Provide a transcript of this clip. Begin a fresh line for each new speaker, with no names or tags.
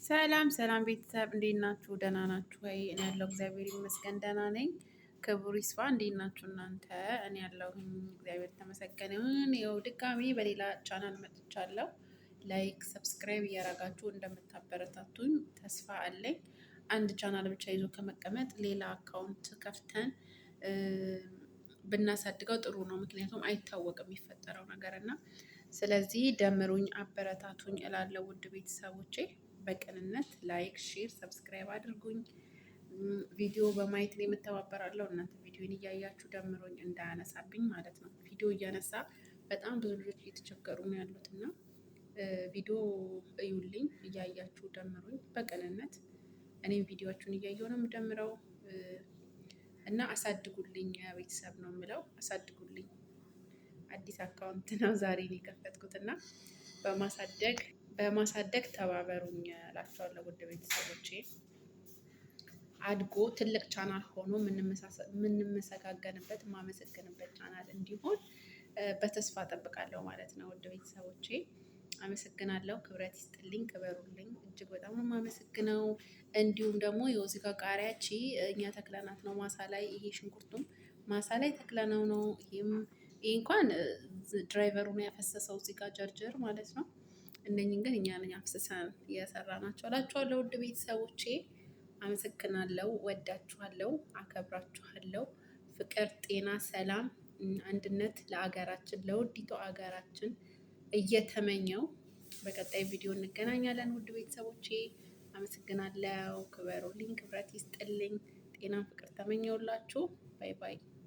ሰላም ሰላም ቤተሰብ እንዴት ናችሁ? ደህና ናችሁ ወይ? እኔ ያለው እግዚአብሔር ይመስገን ደህና ነኝ። ክብሩ ይስፋ። እንዴት ናችሁ እናንተ? እኔ ያለሁኝ እግዚአብሔር ተመሰገነ ይሁን። ይኸው ድጋሚ በሌላ ቻናል መጥቻለሁ። Like subscribe እያደረጋችሁ እንደምታበረታቱኝ ተስፋ አለኝ። አንድ ቻናል ብቻ ይዞ ከመቀመጥ ሌላ account ከፍተን ብናሳድገው ጥሩ ነው። ምክንያቱም አይታወቅም የሚፈጠረው ነገር እና ስለዚህ ደምሩኝ፣ አበረታቱኝ እላለሁ ውድ ቤተሰቦቼ። በቅንነት like፣ share፣ subscribe አድርጉኝ። ቪዲዮ በማየት ነው የምተባበራለሁ። እናንተ ቪዲዮን እያያችሁ ደምሮኝ እንዳያነሳብኝ ማለት ነው። ቪዲዮ እያነሳ በጣም ብዙ ልጆች እየተቸገሩ ነው ያሉት እና ቪዲዮ እዩልኝ፣ እያያችሁ ደምሩኝ በቅንነት። እኔም ቪዲዮዎቹን እያየሁ ነው የምደምረው እና አሳድጉልኝ፣ ቤተሰብ ነው የምለው፣ አሳድጉልኝ። አዲስ account ነው ዛሬ ነው የከፈትኩት እና በማሳደግ ተባበሩኝ እላቸዋለሁ ውድ ቤተሰቦቼ። አድጎ ትልቅ ቻናል ሆኖ የምንመሰጋገንበት የማመሰግንበት ቻናል እንዲሆን በተስፋ ጠብቃለሁ ማለት ነው። ውድ ቤተሰቦቼ አመሰግናለሁ። ክብረት ይስጥልኝ፣ ክበሩልኝ። እጅግ በጣም ነው የማመሰግነው። እንዲሁም ደግሞ የዚህ ጋር ቃሪያቺ እኛ ተክለናት ነው ማሳ ላይ። ይሄ ሽንኩርቱም ማሳ ላይ ተክለነው ነው። ይሄም ይሄ እንኳን driver ኡ ነው ያፈሰሰው እዚህ ጋር ጀርጀር ማለት ነው። እነኝን ግን እኛ ነን አፍስሰን እየሰራናቸው እላችኋለሁ። ውድ ቤተሰቦቼ አመሰግናለሁ። ወዳችኋለሁ፣ አከብራችኋለሁ። ፍቅር፣ ጤና፣ ሰላም፣ አንድነት ለአገራችን ለውዲቱ አገራችን እየተመኘው በቀጣይ ቪዲዮ እንገናኛለን። ውድ ቤተሰቦቼ አመሰግናለሁ። ክበሩልኝ፣ ክብረት ይስጥልኝ። ጤና፣ ፍቅር ተመኘውላችሁ። Bye bye።